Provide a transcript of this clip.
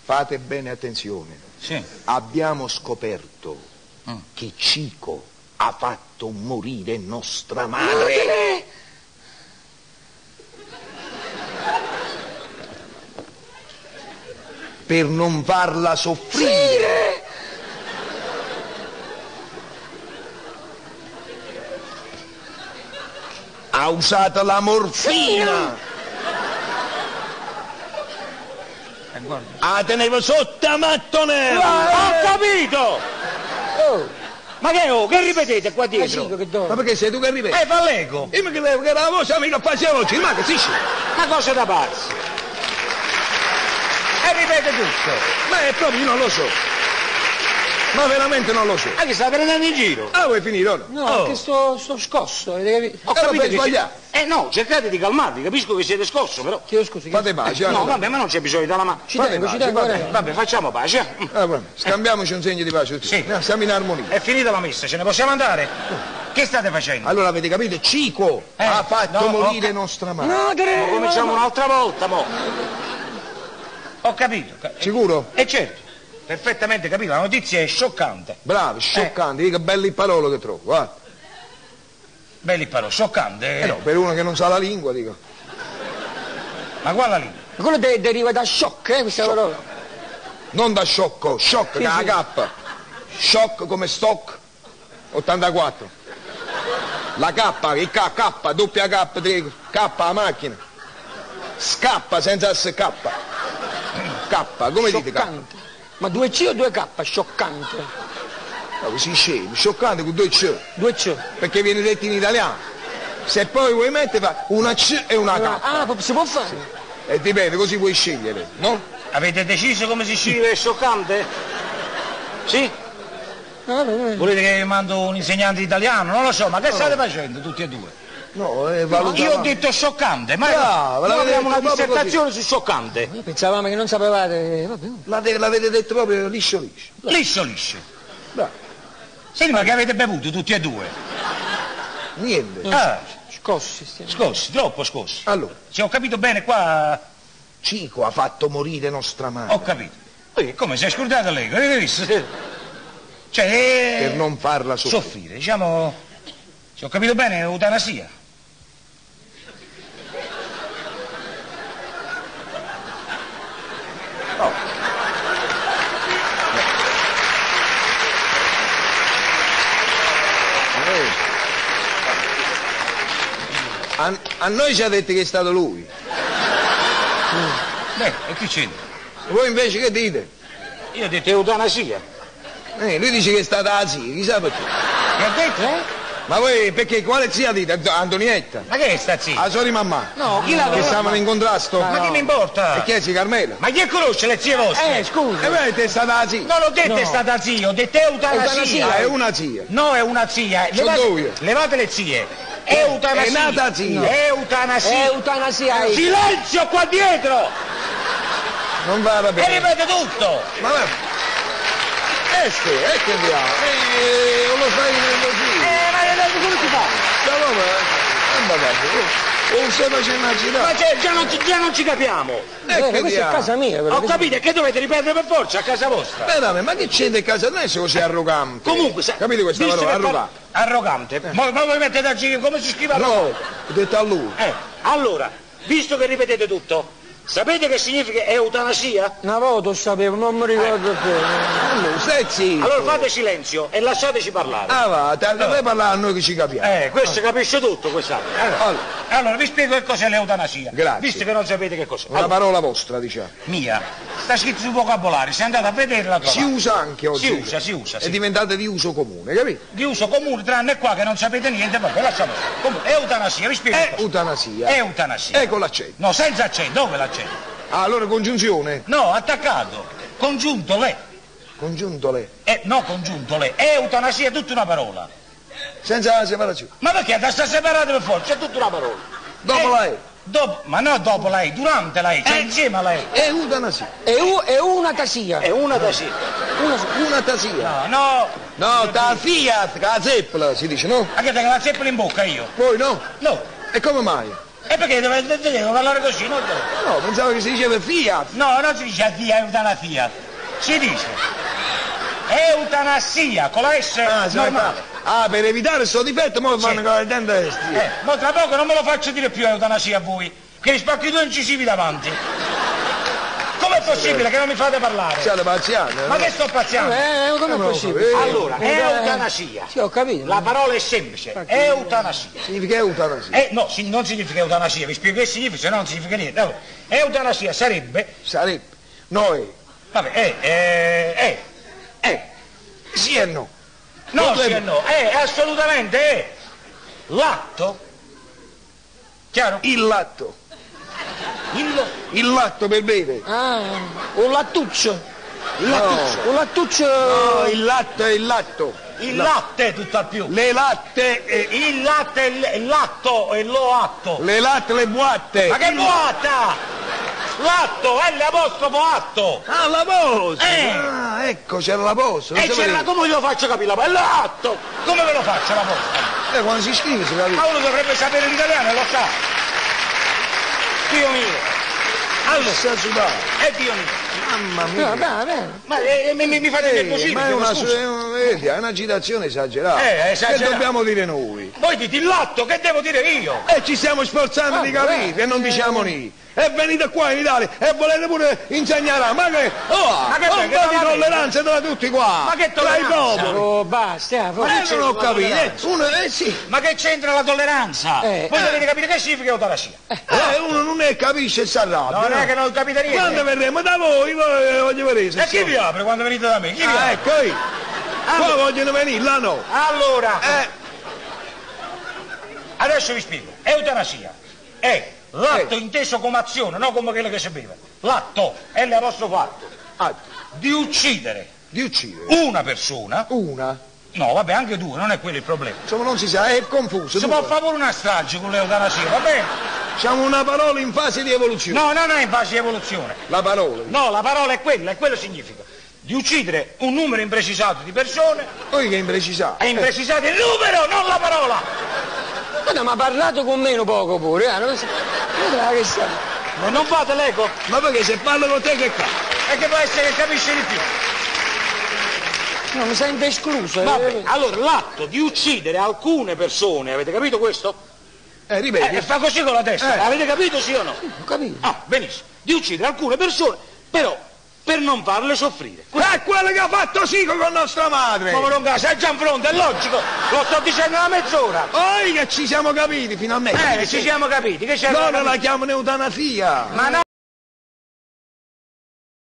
Fate bene attenzione. Sì. Abbiamo scoperto che Cico ha fatto morire nostra madre. Per non farla soffrire. Ha usato la morfina. Guarda. La teneva sotto a mattonella. Ho capito! Oh, Ma che, oh, che ripetete qua ma dietro? Cico che dorme. Ma perché sei tu che ripeti? Fa l'eco! Io mi credevo che era la voce, mica facevo oggi, ma che si scende? Una cosa da pazzi! E ripete tutto! Ma è proprio, io non lo so. Ma veramente non lo so. Ma che sta prendendo in giro? Ah, vuoi finire o no? No, Oh. che sto scosso, avete capito? Ho Eh, capito vabbè, che sbagliato. No, cercate di calmarvi, capisco che siete scosso, però. Chiedo scusa, chiedo Fate pace, No, allora. vabbè, ma non c'è bisogno della mano. Ci Fate tengo, ci pace, tengo, fate guarda. Vabbè, facciamo pace. eh. Ah, vabbè, Scambiamoci un segno di pace tutti. Sì. No, siamo in armonia. È finita la messa, ce ne possiamo andare? Che state facendo? Allora avete capito? Cico ha fatto no, morire ho ca- nostra madre. Madre! Mo cominciamo un'altra volta, mo. Ho capito. Sicuro? E certo, perfettamente capito, la notizia è scioccante. Bravo, scioccante, eh. che belle parole che trovo, guarda. Belli parole, scioccante. Eh no, per uno che non sa la lingua, dico. Ma guarda lì. Ma quello deriva da shock, questa parola. Non da sciocco, shock, Sì, che è sì. la K. Shock come stock 84. La K, il K, K, doppia K, tre, K la macchina. Scappa senza S, K. K, come dite K? Scioccante. Ma 2C o 2K? Scioccante. No, così scemo, scioccante con due C, 2C. perché viene detto in italiano. Se poi vuoi mettere fa una C e una K. Ah, si può fare? E dipende, così puoi scegliere, no? Avete deciso come si scrive scioccante? Sì? No, vabbè, vabbè. Volete che vi mando un insegnante italiano? Non lo so, ma che state facendo tutti e due? No, eh, valuta. Io ho detto scioccante, ma Bravo, noi l'avete abbiamo una detto proprio dissertazione su scioccante. Noi pensavamo che non sapevate. Vabbè. L'avete detto proprio liscio liscio. Liscio liscio. Bravo. Senti, ma che avete bevuto tutti e due? Niente. Ah, Scossi stiamo. scossi, troppo scossi. Allora, Se ho capito bene qua, Cico ha fatto morire nostra madre. ho capito. Poi, come si è scordato lei? Avete visto? Cioè, Per non farla soffrire. soffrire, diciamo, se ho capito bene, eutanasia. A noi ci ha detto che è stato lui. Beh, e chi c'entra? Voi invece che dite? Io ho detto eutanasia. Lui dice che è stata la zia, chissà perché. Che ha detto? Eh? Ma voi perché quale zia dite? Antonietta? Ma che è sta zia? La sua di mamma? No, chi la Che stavano in contrasto? Ma che mi importa? E chi è zia Carmela? Ma chi conosce le zie vostre? Scusa. E beh, è stata la zia. Non l'ho detto No. è stata zia, ho detto eutanasia. Eutanasia. Ah, è una zia. No, è una zia. Sono Levate, due. levate le zie. Eutanasia. È nata zia. Eutanasia. Eutanasia. Silenzio qua dietro! Non va E bene. ripete tutto! Ma va. Este, ecco andiamo. Non lo fai così. Ma come si fa? Ma come? Vabbè, oh, stai facendo una girata. Ma cioè, già non ci capiamo. Ecco Questa è andiamo. casa mia, però. Ho capito, è che dovete ripetere per forza a casa vostra. Beh, ma che c'entra in casa? Non è così arrogante. Comunque, sa- Capite questa visto parola? che par- Arrogante. Arrogante. Ma voi mettete a girare come si scrive arrogante? No, ho detto a lui. Allora, visto che ripetete tutto, sapete che significa eutanasia? Una volta lo sapevo, non mi ricordo più. Allora, stai zitto. Allora fate silenzio e lasciateci parlare. Ah va, te fai parlare a noi che ci capiamo. Questo capisce tutto, quest'altro. Allora, allora, vi spiego che cos'è l'eutanasia. Grazie. Visto che non sapete che cos'è. Una Allora, parola vostra, diciamo. mia, sta scritto sul vocabolario, se andate a vederla trovate. Si usa anche oggi. Si usa, si usa, È sì. diventata di uso comune, capito? Di uso comune, tranne qua che non sapete niente, vabbè, lasciamo stare. Comunque, eutanasia, vi spiego. che cos'è. Eutanasia. Eutanasia. Ecco l'accento. No, senza accento, dove l'accento? Ah, allora congiunzione. No, attaccato. Congiunto le. Congiunto le. No, congiunto le. Eutanasia è tutta una parola. Senza la separazione. Ma perché da sta separate per forza? È tutta una parola. Dopo la E. Dopo, ma no dopo la E, durante la E, cioè insieme alla E. Eutanasia. È una tasia. È una tasia. Una Una tasia. No, no. No, ta Fiat, la zeppola si dice, no? Ma che tengo la zeppola in bocca io? Voi no? No. E come mai? E perché devo parlare così? Non devo. No, pensavo che si diceva Fiat. No, non si dice via eutanasia. Si dice eutanasia con la S Ah, sì, normale. ah, per evitare questo difetto, mo Sì. fanno con il dente destro. Ma tra poco non me lo faccio dire più eutanasia a voi, che vi spacco i due incisivi davanti. Com'è possibile che non mi fate parlare? Stiate pazziando. Ma no? che sto pazziando? Com'è no, possibile? Allora, Eh, eutanasia. Sì, ho capito. La parola è semplice, eutanasia. Significa eutanasia. No, non significa eutanasia, vi spiego che significa, se no non significa niente. Allora, eutanasia sarebbe, Sarebbe. Noi. vabbè, Sì e no. No, Potrebbe- sì e no, assolutamente è l'atto, chiaro? Il latto. Il, Il latto per bere. Ah, un lattuccio. il lattuccio, Un lattuccio. No, il latto è il latto. il latte tutt'al più. Le latte e... Il latte, il latto e lo atto. Le latte, le buatte. Ma che buatta? L'atto, L apostrofo atto. Ah, la posa. Eh. Ah, ecco, c'era la posa. non E sapevo. c'era, come glielo faccio capire? La L'atto! Come ve lo faccio la posta? Quando si scrive si capisce. Ma uno dovrebbe sapere l'italiano, lo sa. Dio mio. Allora, Sa sudare. Dio mio. Mamma mia. No, bene, bene. Ma mi fate nervosire, Ma è chiedo una, scusa. vedi, è un'agitazione esagerata. Esagerata. Che dobbiamo dire noi? Voi dite l'atto, che devo dire io? E ci stiamo sforzando Ah, di capire e non diciamo niente. E venite qua in Italia e volete pure insegnare. Ma che, oh, Ma che un po' che di tolleranza? tolleranza tra tutti qua. Ma che Tra i tolleranza? popoli. Oh, basta, forza. Non ho capito. Uno, sì. Ma che c'entra la tolleranza? Voi dovete capire che significa eutanasia. Uno non è capisce e si arrabbia. Non no? è che non capite niente. Quando verremo da voi, voi voglio vedere se E chi so. vi apre quando venite da me? Chi vi Ah, apre? ecco io. Qua vogliono venire, là no. Allora, adesso vi spiego. Eutanasia è l'atto inteso come azione, non come quello che si beve. L'atto, è l'apostrofo atto, Ah, di uccidere di uccidere. una persona. Una. No, vabbè, anche due, non è quello il problema. Insomma, non si sa, è confuso. Si due. può fare pure una strage con l'eutanasia, va bene? Siamo una parola in fase di evoluzione. No, non è in fase di evoluzione. La parola. No, la parola è quella, e quello significa di uccidere un numero imprecisato di persone. Poi che è imprecisato. È imprecisato il numero, non la parola. Guarda, ma ha parlato con meno poco pure, non so. Guarda che sta. Ma non fate l'eco? Ma perché se parlo con te che cazzo? E che può essere che capisce di più. No, mi sento escluso. Vabbè, allora l'atto di uccidere alcune persone, avete capito questo? Ripeti. Fa così con la testa, avete capito sì o no? Sì, ho capito. Ah, benissimo. Di uccidere alcune persone, però per non farle soffrire. È quello che ha fatto Sico con nostra madre! Ma non casa, è già in fronte, è logico! Lo sto dicendo da mezz'ora! Poi che ci siamo capiti finalmente! Ci siamo capiti, che c'è? Loro la chiamano eutanasia! Ma no!